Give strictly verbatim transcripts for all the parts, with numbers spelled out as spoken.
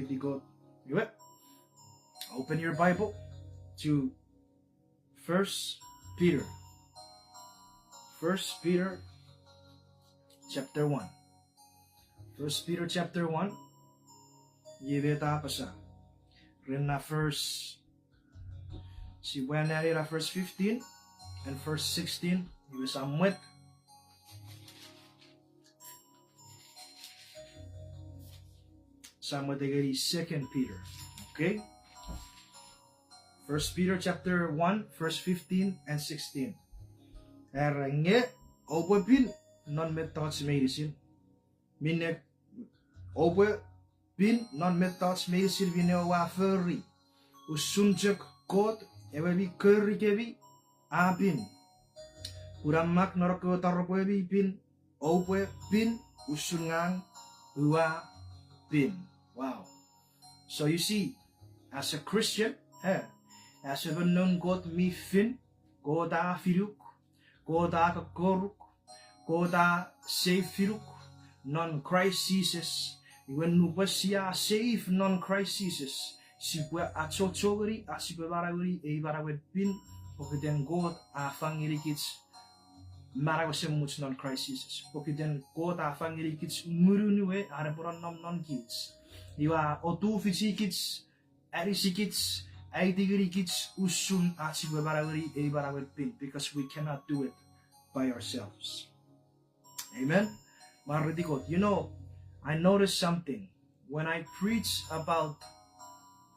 Iwe, open your Bible to First Peter. First Peter chapter one. First Peter chapter one. Iwe ta apasa ren na verse, sipwe anneani na verse fifteen and verse sixteen. Iwe sa mwet Sa mwet ngeni Second Peter. Okay? First Peter chapter one, verse fifteen and sixteen. Era, nge oupwe pin non mettoch meinisin, minne oupwe pin non mettoch meinisin minne oua fori, usun chok Kot ewe mi korikemi a pin. Pun a mak non ekkewe taropwe mi pin, oupwe pin usun ngang ua pin. Wow. So you see, as a Christian, eh, as emon noun Kot mi fin, Kot a finuk, Kot a kokkoruk, Kot a save-inuk non Christ Jesus. Iwe nupwen sia save non Christ Jesus, sipwe achocho ngeni ach sipwe manaueni ei manauen pin, pokiten Kot a fang ngenikich manau esemuch non Christ Jesus. Pokiten Kot a fang ngenikich ngunun we an epwe nonnom non kich. Iwe a otufichikich, anisikich, aiti ngenikich usun ach sipwe manaueni ei manauen pin, because we cannot do it by ourselves. Amen. Mwareiti Kot. You know, I noticed something. When I preach about,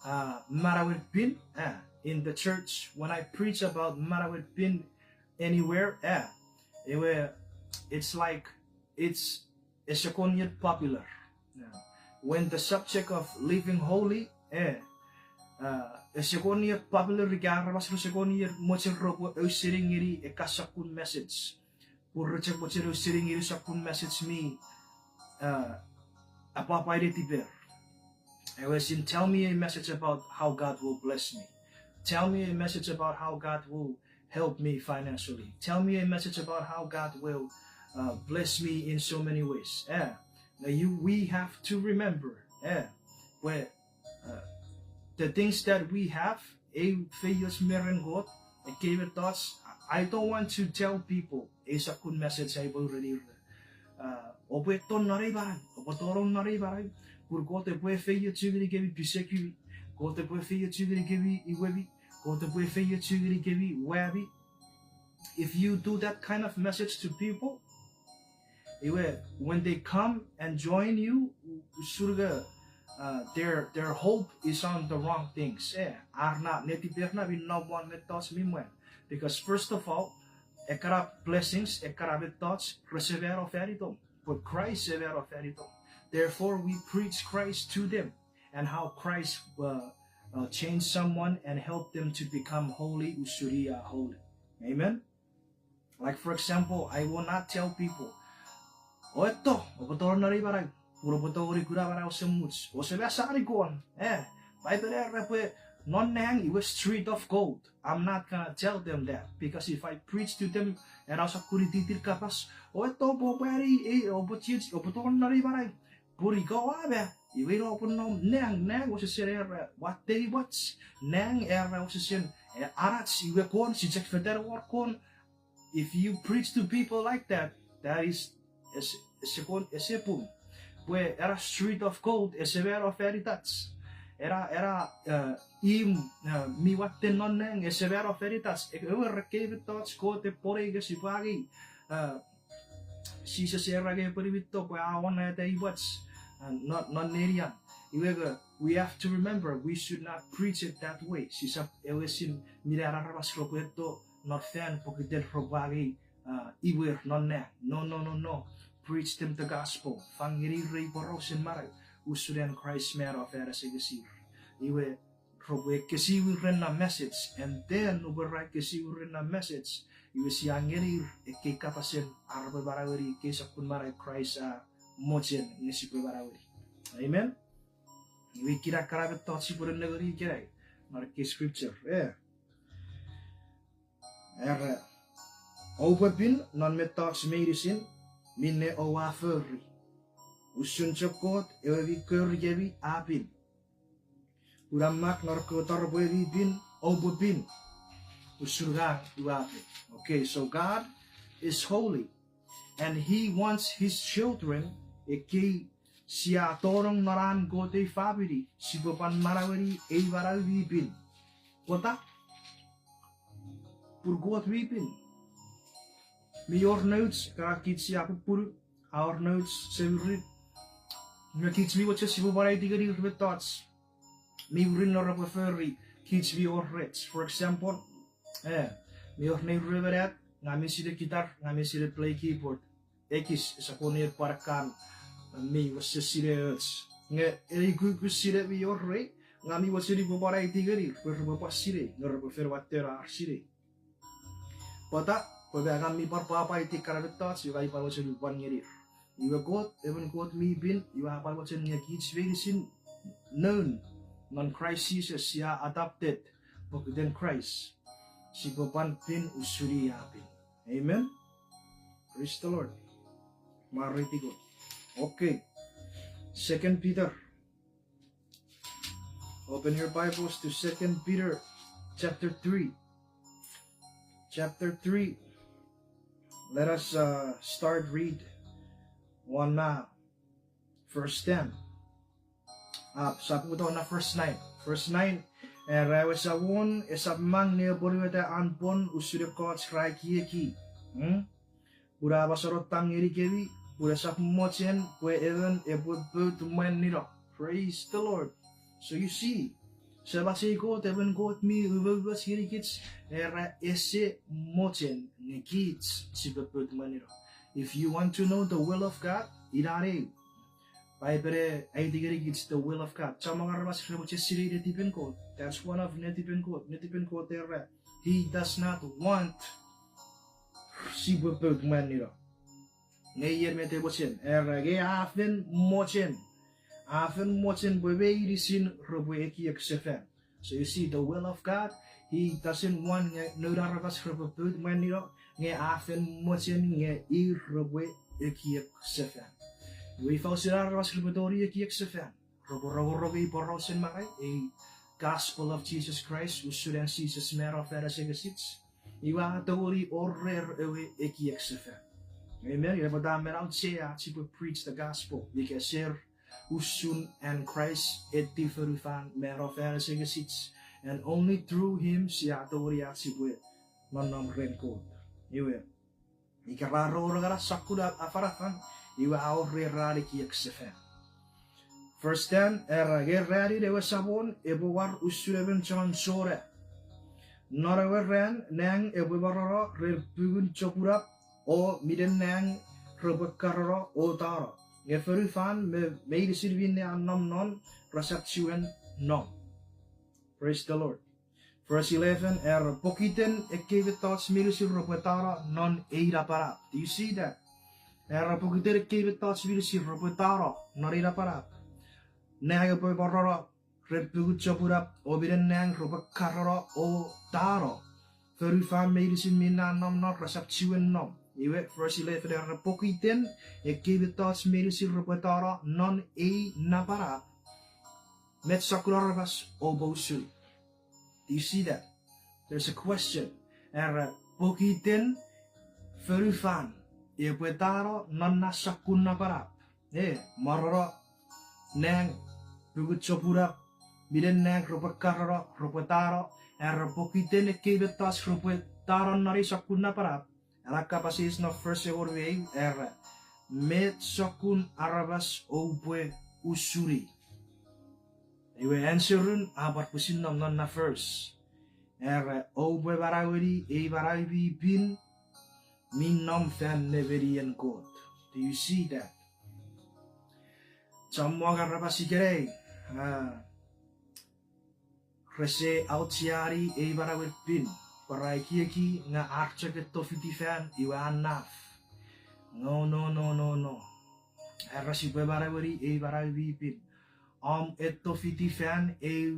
uh, manauen pin, uh, in the church, when I preach about manauen pin anywhere, uh, ewe, it's like, it's, ese kon popular. Yeah. When the subject of living holy, eh, uh, ese kon popular ika aramas rese kon mochen repwe ausening ngeni ekkana sokkun message. Pun re chok mochen ausening ngeni sokkun message mi, uh, apwapwai netiper. Ewe ese, tell me a message about how God will bless me. Tell me a message about how God will help me financially. Tell me a message about how God will, uh, bless me in so many ways. Eh, now you, we have to remember, eh, pwe, uh, the things that we have, ei feioch me ren Kot, ekkei mettoch, I don't want to tell people ei sokkun message ai pwe ureni ir, uh, oupwe tonong non ei manau, oupwe tonong non ei manau, pun Kot epwe efeiochu ngenikemi pisekimi, Kot epwe efeiochu ngenikemi imwemi, Kot epwe efeiochu ngenikemi waemi. If you do that kind of message to people, iwe, when they come and join you, usun nge, uh, their, their hope is on the wrong things. Eh, ar na netiper na mi nom won mettoch mi mwan. Because first of all, ekkana blessings, ekkana mettoch, rese mano fan itom, but Christ e mano fan itom. Therefore, we preach Christ to them and how Christ, uh, uh, changed someone and helped them to become holy, usun i a holy. Amen? Like, for example, I will not tell people, o eto, oupwe tonong non ei manau, pun oupwe tongeni kuna manau esemuch. Ouse mwo sani kon, eh, Paipen a era pwe non nang iwe street of gold. I'm not gonna tell them that, because if I preach to them, ena sokkun ititin kapas, o eto, oupwe pwari, eh, oupwe chiechi, oupwe tonong non ei manau, pun ika oua mwo, iwe ina oupwe nom nang, nang wesesen era watte imwach, nang era wesesen, eh, anach iwe kon, si chok fetan wor kon. If you preach to people like that, that is, ese, ese kon, ese pung. Pwe ena street of gold ese mano fan itach. Ena, ena, uh, imw, uh, mi watte non nang ese mano fan itach. E, ewe ekkei mettoch Kot e pwonei nge sipwe angei, uh, Jises era nge epwe niwinto pwe a wonata imwach, uh, non, non nenian. Iwe nge, we have to remember, we should not preach it that way. Sisap ewe sin mina aramas repwe eto non fan pokiten repwe angei, uh, imwer non nang. No, no, no, no. Preach them the gospel. Fang ngenir ei porausen manau usun an Kraist mano fan asengesir. Iwe, repwe ekkesiwin ren na message, and then nupwen ra ekkesiwin ren na message, iwe sia ngenir ekkei kapasen ar repwe manaueni ekkei sokkun manau Kraist a mochen nge sipwe manaueni. Amen? Iwe ikkena ekkana mettoch sipwe nengeni ikenai non ekkei scripture, eh. Era, oupwe pin non mettoch meinisin minne oua fori, usun chok Kot ewe mi korikemi a pin. Kuna mak non ekkewe taropwe mi pin, oupwe pin. Usun ngang ua pin. Okay, so God is holy, and he wants his children, ekkei sia tonong non an Kot ei famini, sipwe pwan manaueni ei manau mi pin. Pwata? Pun Kot mi pin. Mi wor nouch, ka kich sia pupunu, a wor nouch semirit. Nge kich mi mochen sipwe pwan aiti ngenir mettoch mi murinno repwe fori, kich mi wor rech. For example, eh, mi wor nei ruemon at, ngang mi sinei guitar, ngang mi sinei play keyboard. Ekis, esap wor nei pwan ekkan mi wesen sinei och. Nge ei kukkun sinei mi wor rei, ngang mi mochen upwe pwan aiti ngenir pwe repwe pwan sinei, nge repwe fen watteno ar sinei. Pwata, pwe ngang mi pwan pwapwaiti ekkana mettoch, iwe ngang mi pwan mochen upwe pwan ngenir. Iwe Kot, emon Kot mi pin, iwe a pwan mochen nge kich meinisin noun non Christ Jesus, sia adopted pokiten Christ, sipwe pwan pin usun i a pin. Amen. Praise the Lord. Mwareiti Kot. Okay. Second Peter. Open your Bibles to Second Peter chapter three. Chapter three. Let us, uh, start read one, uh, verse ten. Ah, sap uto na verse nine. Verse nine, era ewe Samon esap mang ne apwonueta an pwon usun ekkoch ra ekieki. Hmm? Pun a apasano tang ngenikemi, pun esap mochen pwe emon epwe pout mwanino. Praise the Lord. So you see, Semach ei Kot, emon Kot mi umoumoch ngenikich, era ese mochen nge kich sipwe pout mwanino. If you want to know the will of God, ina ei Paipen e aiti ngenikich the will of God. Chommong aramas repwe chok sinei netipen Kot. That's one of netipen Kot. Netipen Kot era, he does not want sipwe pout mwanino. Nge ien met e mochen, era nge a fen mochen. A fen mochen pwe meinisin repwe ekiek sefan. So you see, the will of God, he doesn't want nge noun aramas repwe pout mwanino, nge a fen mochen nge ir repwe ekiek sefan. Iwe ifa usun aramas repwe tongeni ekiek sefan? Repwe rongorong ei porausen manau, ei gospel of Jesus Christ, usun an Jises mano fan asengesich. Iwe a tongeni wor rer ewe ekiek sefan. Amen. Iwe pwata mi auchea ach sipwe preach the gospel, ika share usun an Kraist eti fonufan mano fan asengesich, and only through him sia tongeni ach sipwe nonnom ren Kot. Iwe, ika ra rongorong ena sokkun afanafan, iwe a wor rer an ekiek sefan. Verse ten, era nge ranin ewe Samon epwe war usun emon chon sona. Non ewe ran nang epwe morono ren pungun chopunap, o minen nang repwe karono o tano. Nge fonufan me meinisin minne a nom non resap chiwen nom. Praise the Lord. Verse eleven, era pokiten ekkei mettoch meinisin repwe tano non ei napanap. Do you see that? Era pokiten ekkei mettoch meinisin repwe tano non ei napanap. Nang epwe morono ren pungun chopunap, o minen nang repwe karono o tano. Fonufan meinisin minne a nom non resap chiwen nom. Iwe, verse eleven, era pokiten ekkei mettoch meinisin repwe tano non ei napanap, met sokkun aramas oupwe usun? Do you see that? There's a question. Era pokiten fonufan epwe tano non na sokkun napanap, e morono, nang, pungun chopunap, minen nang repwe karono, repwe tano, era pokiten ekkei mettoch repwe tano non ei sokkun napanap. Ena kapas eis non verse engon me eu, era met sokkun aramas oupwe usuni? Iwe answerun a pwan pwisin nom non na verse. Era oupwe manaueni ei manau mi pin mi nom fan nemenien Kot. Do you see that? Chommong aramas ikenai, a, rese aucheani ei manauen pin, pwe ra ekieki nge ar chok etto fiti fan iwe a naf. No, no, no, no, no. Era sipwe manaueni ei manau mi pin. Om etto fiti fan eu,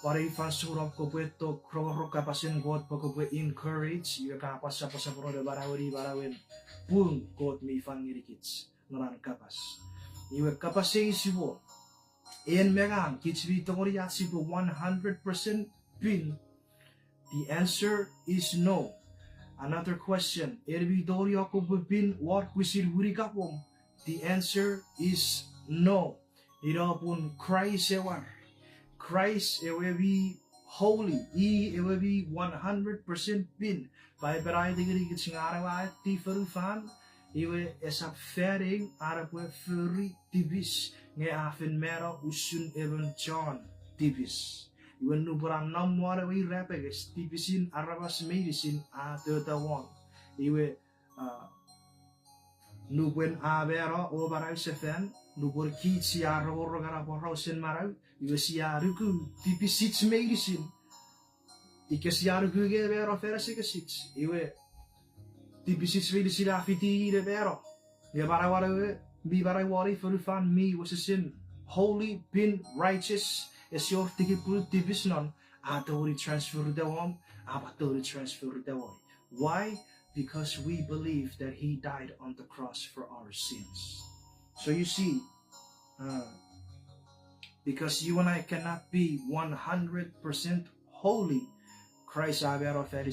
pwan ei fansoun om kopwe etto rongorong kapasen Kot pwe kopwe encourage, iwe ka pwan sapasaporo ne manaueni manauen pung Kot mi fang ngenikich non an kapas. Iwe kapas eis iwe, En me ngang, kich mi tongeni ach sipwe one hundred percent pin? The answer is no. Another question, en mi tongeni ach kopwe pin won pwisin winikapwom? The answer is no. Ina pun Kraist ewe, Kraist ewe mi holy, i ewe mi one hundred percent pin. Paipen a aiti ngenikich nge an ewe a eti fonufan, iwe esap fan ew an epwe fori tipis, nge a fen mano usun emon chon tipis. Iwe nupwen a nom won ewe irapenges, tipisin aramas meinisin a tota won. Iwe, a, nupwen a mano o manau sefan, nupwen kich sia rongorong ena porausen manau, iwe sia nuku tipisich meinisin. Ika sia nuku nge mano fan asengesich, iwe tipisich meinisin a fiti ne mano. Nge manauan ewe mi manau won ei fonufan mi wesewesen holy, pin, righteous, ese wor tikipwun tipis non, a tongeni transfer ita won, a pwan tongeni transfer ita woi. Why? Because we believe that he died on the cross for our sins. So you see, uh, because you and I cannot be one hundred percent holy, Kraist a mano fan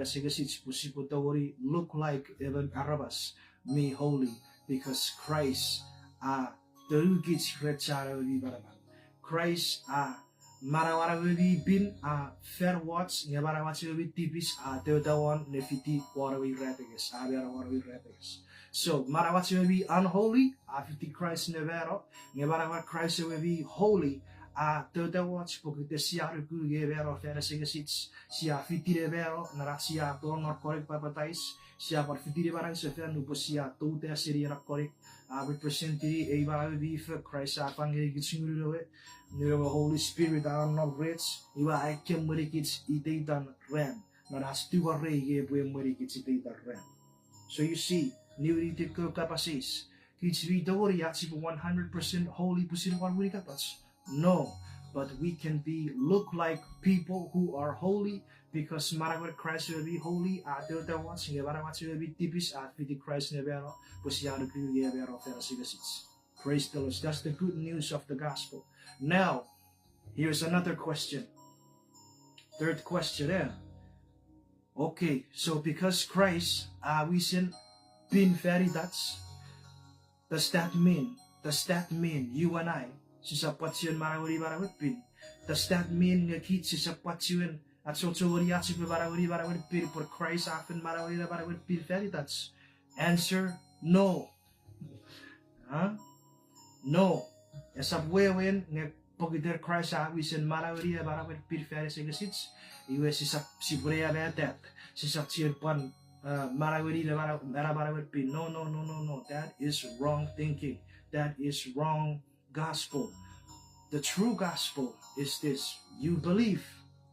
asengesich pwe sipwe tongeni look like emon aramas mi holy, because Kraist a tou kich ren chan ewe mi manaman. Kraist a manauan ewe mi pin a fan woch, nge manauach ewe mi tipis a tota won ne fiti won ewe irapenges, a mano won ewe irapenges. So manauach ewe mi unholy a fiti Kraist ne mano, nge manauan Kraist ewe mi holy a tota woch pokiten sia nuku nge mano fan asengesich, sia fiti ne mano non ach sia tonong non konik papatais, sia pwan fiti ne manau sefan nupwen sia touta seni ena konik, a representini ei manau mi fo Kraist a fang ngenikich Ngunun ewe, Ngunun ewe Holy Spirit a nonnom rech, iwe a emwenikich iteitan ran, non ach tungorei nge epwe emwenikich iteitan ran. So you see, niwiniti ekkewe kapas eis, kich mi tongeni ach sipwe one hundred percent holy pwisin won winikapach? No, but we can be look like people who are holy because manauen Kraist ewe mi holy a tota woch, nge manauach ewe mi tipis a fiti Kraist ne mano pwe sia nuku nge mano fan asengesich. Praise the Lord. That's the good news of the gospel. Now, here's another question. Third question, eh? Okay, so because Christ a wisen pin fan itach, does that mean, does that mean you and I sisap pwan chiwen manaueni manauen pin? Does that mean nge kich sisap pwan chiwen achocho ngeni ach sipwe manaueni manauen pin pwe Kraist a fen manaueni manauen pin fan itach? Answer, no. No. Esap wewen nge pokiten Kraist a wisen manaueni manauen pin fan asengesich, iwe sisap, sipwene amatat, sisap chiwen pwan manaueni ena manauen pin. No, no, no, no, no. That is wrong thinking. That is wrong gospel. The true gospel is this. You believe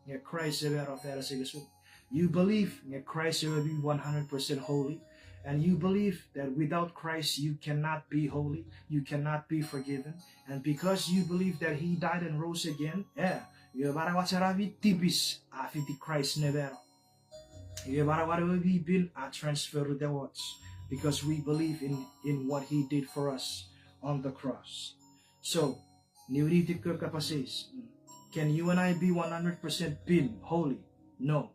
nge Kraist a mano fan asengesom. You believe nge Kraist ewe mi one hundred percent holy. And you believe that without Christ you cannot be holy, you cannot be forgiven. And because you believe that he died and rose again, eh, iwe manauach ena mi tipis a fiti Kraist ne mano. Iwe manauan ewe mi pin a transfer ita woch, because we believe in, in what he did for us on the cross. So, niwiniti ekkewe kapas eis, can you and I be one hundred percent pin, holy? No.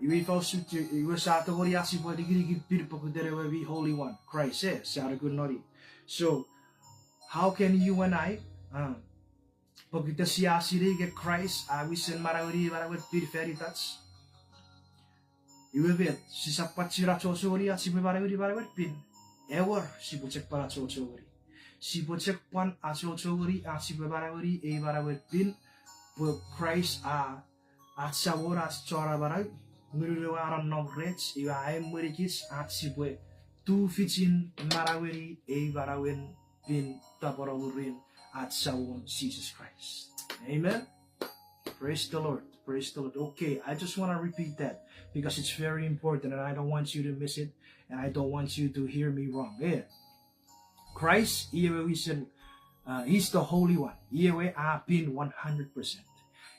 Iwe ifa usun, iwe sia tongeni ach sipwe nikinikin pin pokiten ewe mi holy one, Kraist, eh, sia nuku non i. So, how can you and I, pokiten sia sinei nge Kraist a wisen manaueni manauen pin fan itach, iwe met, sisap pwan chiwen achocho ngeni ach sipwe manaueni manauen pin? Ewer, sipwe chok pwan achocho ngeni. Sipwe chok pwan achocho ngeni ach sipwe manaueni ei manauen pin, pwe Kraist a ach Samon, ach Chon Amanau, Ngunun ewe a nonnom rech, iwe a emwenikich ach sipwe tufichin manaueni ei manauen pin tapweno mwirin ach Samon Jises Kraist. Amen. Praise the Lord. Praise the Lord. Okay, I just want to repeat that because it's very important and I don't want you to miss it and I don't want you to hear me wrong. Eh, Kraist, i ewe wisen, he's the Holy One. I ewe a pin one hundred percent.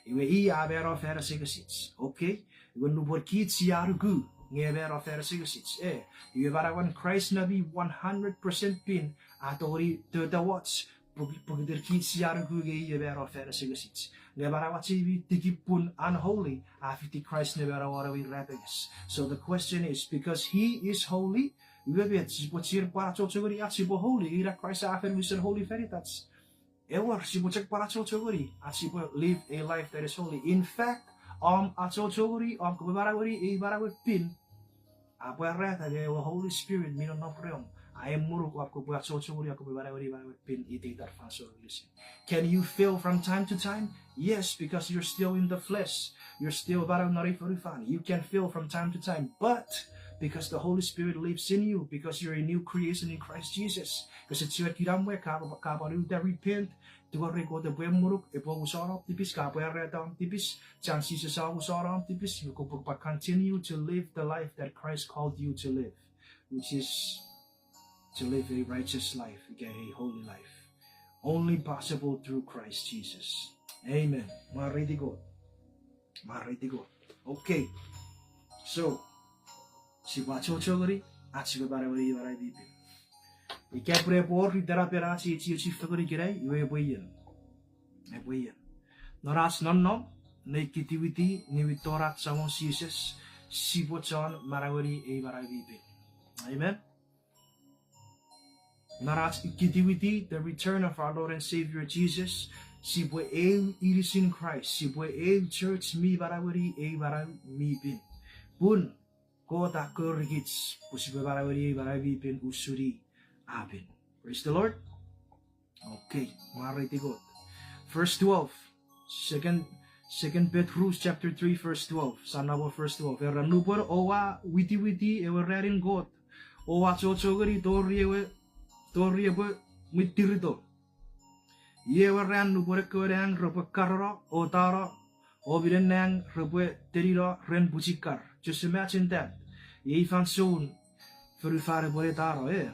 Iwe i a mano fan asengesich. Okay? Iwe nupwen kich sia nuku nge a mano fan asengesich, eh, iwe manauan Kraist ne mi one hundred percent pin a tongeni tota woch Pok-, pokiten kich sia nuku nge i a mano fan asengesich. Nge manauach ei mi tikipun unholy, a fiti Christ ne mano won ewe irapenges. So the question is, because he is holy, iwe met, sipwe chiwen pwan achocho ngeni ach sipwe holy, ina Christ a fen wisen holy fan itach. Ewer, sipwe chok pwan achocho ngeni ach sipwe live a life that is holy. In fact, om achocho ngeni, om kopwe manaueni ei manauen pin, a pwarata nge ewe Holy Spirit mi nonnom reom a emwenuk om kopwe achocho ngeni, om kopwe manaueni manauen pin iteiten fansoun meinisin. Can you fail from time to time? Yes, because you're still in the flesh. You're still manau non ei fonufan. You can fail from time to time, but because the Holy Spirit lives in you, because you're a new creation in Christ Jesus. Kese chiwen kinamwe, ka, ka pwan uta repent, tungorei Kot epwe emwenuk, epwe omusano om tipis, ka pwarata om tipis, chan Jises a omusano om tipis, iwe kopwe pwan continue to live the life that Christ called you to live, which is to live a righteous life, ika a holy life. Only possible through Christ Jesus. Amen. Mwareiti Kot. Mwareiti Kot. Okay. So, sipwe achocho ngeni ach sipwe manaueni manau mi pin. Ika pwe epwe wor itenapen ach chiechi fengen ikenai, iwe epwe ien. Epwe ien. Non ach nonnom ne witiwiti niwinton ach Samon Jises, sipwe chon manaueni ei manau mi pin. Amen. Non ach witiwiti the return of our Lord and Savior Jesus, sipwe eu inisin Kraist, sipwe eu church mi manaueni ei manau mi pin. Pun Kot a korikich pwe sipwe manaueni ei manau mi pin usun i a pin. Praise the Lord. Okay, mwareiti Kot. Verse twelve. Second, Second Petrus chapter three, verse twelve. Sia nom won verse twelve. Era, nupwen oua witiwiti ewe ranin Kot, oua achocho ngeni tori ewe, tori epwe mwitirito. Iei ewe ran nupwen ekkewe nang repwe karono o tano, o minen nang repwe tenino ren pwichikar. Just imagine that. Iei fansoun fonufan epwe ne tano, e.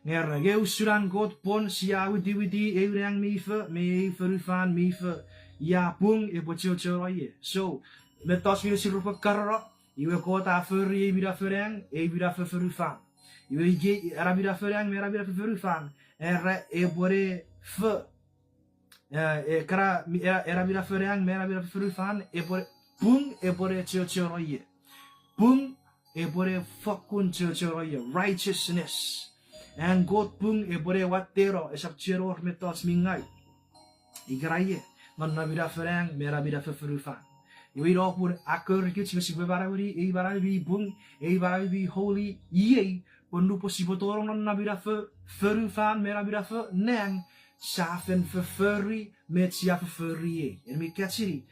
Nge era, nge usun an Kot pwon sia witiwiti eu nang mi fo me eu fonufan mi fo, ia pung epwe chochono ie. So, mettoch meinisin repwe karono, iwe Kot a fori ei minafo nang, ei minafo fonufan. Iwe ikei, ena minafo nang me ena minafo fonufan, era epwe ne fo, e, e, kana, mi-, ena, ena minafo nang me ena minafo fonufan, epwe, pung epwe ne chochono ie. Pung epwe ne fokkun chochono ie, righteousness. An Kot pung epwe ne watteno, esap chiwen wor mettoch mi ngau. Ikana ie, non na minafo nang me na minafo fonufan. Iwe ina popun a korikich nge sipwe manaueni ei manau mi pung, ei manau mi holy, iei pwe nupwen sipwe tonong non na minafo fonufan me na minafo nang, sia fen fofori met sia fofori iei. En mi kachini,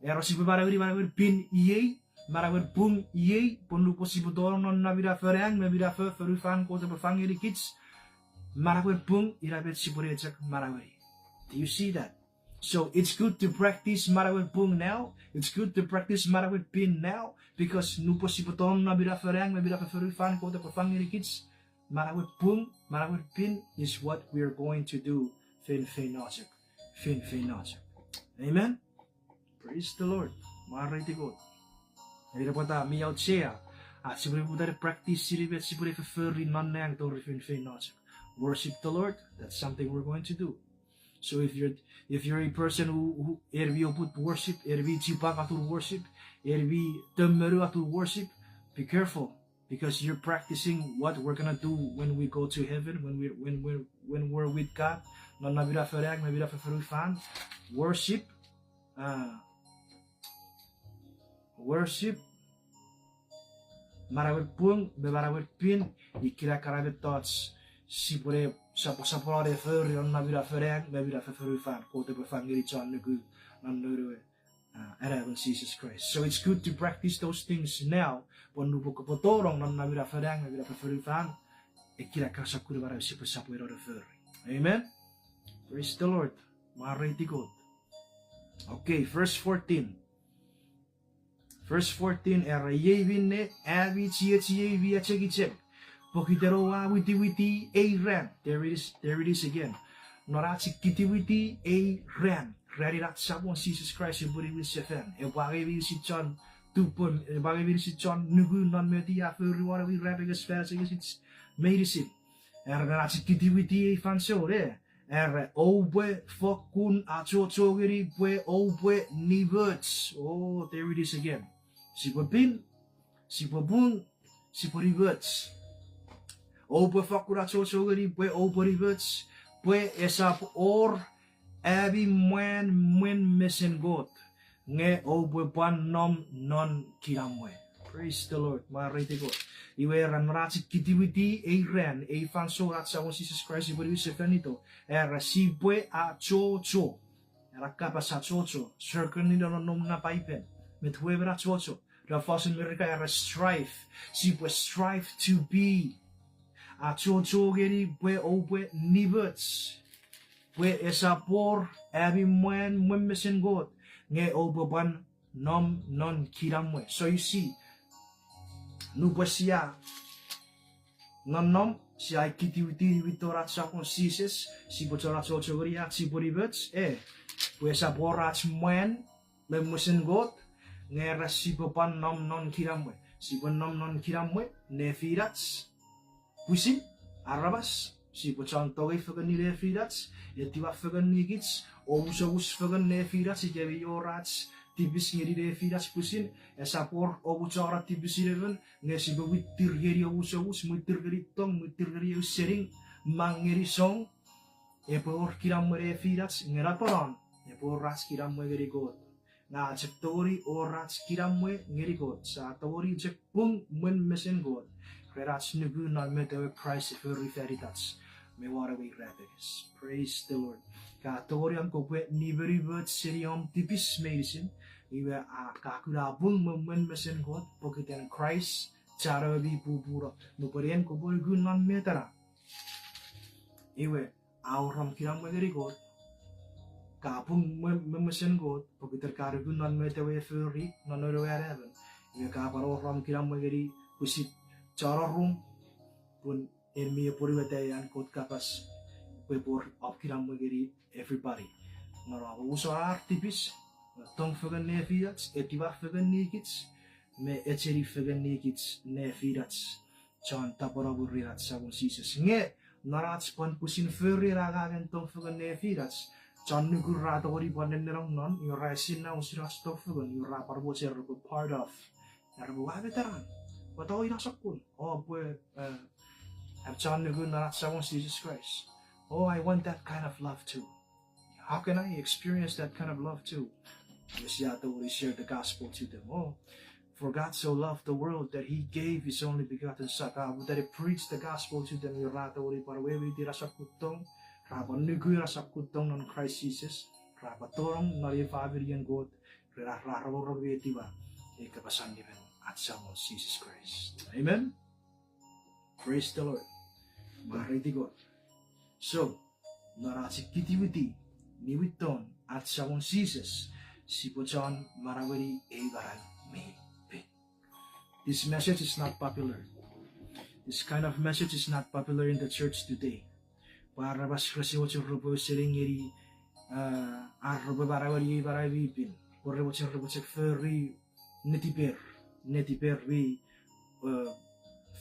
era sipwe manaueni manauen pin iei, manauen pung iei, pwe nupwen sipwe tonong non na minafo nang me minafo fonufan Kot epwe fang ngenikich, manauen pung ina met sipwe ne chok manaueni. Do you see that? So it's good to practice manauen pung now. It's good to practice manauen pin now, because nupwen sipwe tonong non na minafo nang me minafo fonufan Kot epwe fang ngenikich, manauen pung, manauen pin is what we are going to do feinfeino chok. Feinfeino chok. Amen? Praise the Lord. Mwareiti Kot. Ina pwata mi auchea ach sipwe ne poputa ne practice seni met sipwe ne fofori non nang tori feinfeino chok. Worship the Lord, that's something we're going to do. So if you're, if you're a person who, who, en mi oput worship, en mi chipwang atun worship, en mi temenu atun worship, be careful, because you're practicing what we're gonna do when we go to heaven, when we, when we, when we're with God. Non na minafo nang me minafo fonufan, worship, uh, worship, manauen pung me manauen pin, ikkena ekkana mettoch sipwe ne sap-, sopweno ne fori non na minafo nang me minafo fonufan Kot epwe fang ngeni chon nuku non noun we, uh, anaemon Jesus Christ. So it's good to practice those things now, pwe nupwen kopwe tonong non na minafo nang me minafo fonufan, ekkena ekkana sokkun manau sipwe sopweno ne fori. Amen? Praise the Lord. Mwareiti Kot. Okay, verse fourteen. Verse fourteen, era, iei minne, ami chiechiei mi achengicheng, pokiten oua witiwiti ei ran. There it is, there it is again. Non ach witiwiti ei ran, ranin ach Samon Jises Kraist epwe niwin sefan, epwe angei meinisin chon tupwen, epwe angei meinisin chon nuku non met i a fori won ewe irapenges fan asengesich meinisin. Era, non ach witiwiti ei fansoun, e, Era, oupwe fokkun achocho ngeni pwe oupwe nimoch. Oh, there it is again. Sipwe pin, sipwe pung, sipwe nimoch. Oupwe fokkun achocho ngeni pwe oupwe nimoch, pwe esap wor ami mwan mwen mesen Kot, nge oupwe pwan nom non kinamwe. Praise the Lord. Mwareiti Kot. Iwe era non ach witiwiti ei ran, ei fansoun ach Samon Jises Kraist epwe niwin sefanito, era sipwe achocho. Era kapas achocho, circle-ni non nonnomun na Paipen. Met wewen achocho? Non fosun Merika era strive. Sipwe strive to be. Achocho ngeni pwe oupwe nimoch, pwe esap wor ami mwan mwen mesen Kot, nge oupwe pwan nom non kinamwe. So you see, nupwen sia nonnom, sia witiwiti niwinton ach Samon Jises, sipwe chon achocho ngeni ach sipwe nimoch, e, pwe esap wor ach mwan mwen mesen Kot, nge era sipwe pwan nom non kinamwe. Sipwe nom non kinamwe nefinach, pwisin, aramas, sipwe chon tongei fengen nefinach, etiwa fengen nikich, omusomus fengen nefinach ika mi wor ach tipis ngeni nefinach pwisin. Esap wor omuchora tipisin emon, nge sipwe mwitir ngeni omusomus, mwitir ngeni tong, mwitir ngeni ausening, mang ngeni song, epwe wor kinamwe nefinach, nge napanapan epwe wor ach kinamwe ngeni Kot. Nge a chok tongeni wor ach kinamwe ngeni Kot, sia tongeni chok pung mwen mesen Kot ren ach nuku non met ewe Kraist a fori fan itach me won ewe irapenges. Praise the Lord. Ka tongeni om kopwe nimenimoch seni om tipis meinisin, iwe a ka kuna pung mwen mesen Kot pokiten Kraist, chan ewe mi pupuno. Nupwen en kopwe nuku non met ena, iwe a wor om kinamwe ngeni Kot, ka pung mwen mesen Kot pokiten ka nuku non met ewe a fori non noun ewe anaemon, iwe ka pwan wor om kinamwe ngeni pwisin chon orum, pun en mi apwonueta an Kot kapas pwe epwe wor om kinamwe ngeni everybody. Non om omusano ar tipis, tong fengen nefinach, etiwa fengen nikich, me echeni fengen nikich nefinach, chon tapweno mwirin ach Samon Jises. Nge non ach pwan pwisin fori ena angangen tong fengen nefinach, chon nuku ra tongeni pwan nennenong non, iwe ra esinna usun ach tong fengen, iwe ra pwan mochen repwe part of, repwe ua met ena, pwe tongeni ina sokkun, o pwe, eh, am chon nuku non ach Samon Jises Kraist. Oh, I want that kind of love too. How can I experience that kind of love too? Iwe sia tongeni share the gospel to them. Oh, for God so loved the world that he gave his only begotten Son. Ka putani preach the gospel to them, iwe ra tongeni pwan weweiti ena sokkun tong, ra pwan nuku ena sokkun tong non Christ Jesus, ra pwan tonong non ei faminien Kot, ren ar ra rongorong me etiwa ei kapas allimen ach Samon Jises Kraist. Amen. Praise the Lord. Mwareiti Kot. So, non ach witiwiti niwinton ach Samon Jises, sipwe chon manaueni ei manau mi pin. This message is not popular. This kind of message is not popular in the church today. Pwe aramas rese mochen repwe ausening ngeni, ah, ar repwe manaueni ei manau mi pin, pwe re mochen repwe chok fori netiper, netiper mi, eh,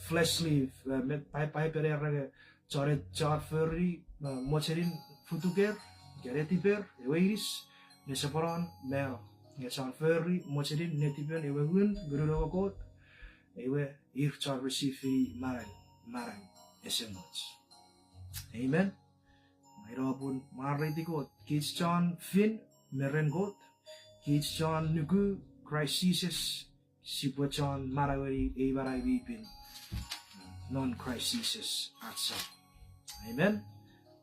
fleshly, eh, me Pai-, Paipen era nge chon, chon fori, eh, mochenin futuker ika netiper, ewe inis, nesoponon mano. Nge chon fori mochenin netipen ewe ngun, ngunun ewe Kot, iwe ir chon receive-ini manau, manau esemuch. Amen. Ina popun mwareiti Kot, kich chon fin me ren Kot, kich chon nuku Kraist Jises, sipwe chon manaueni ei manau mi pin non Kraist Jises ach Samon. Amen.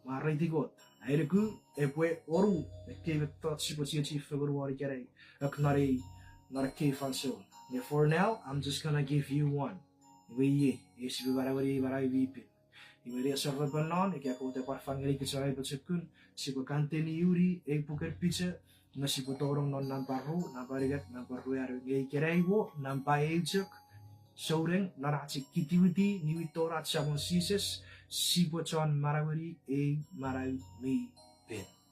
Mwareiti Kot. Ai nuku epwe wonu ekkei mettoch sipwe chiechi fengen won ikenai, ak non ei, non ekkei fansoun. Nge for now, I'm just gonna give you one. Iwe iei, iei sipwe manaueni ei manau mi pin. Iwe ne asor repen non, ika Kot epwe pwan fang ngeni kich chon ai pochokun, sipwe continue-ni ei puken Piter, nge sipwe tonong non nampa ru, nampa unungat, nampa ruanu, nge ikenai wo nampa eu chok. Souneng non ach witiwiti niwinton ach Samon Jises, sipwe chon manaueni ei manau mi pin.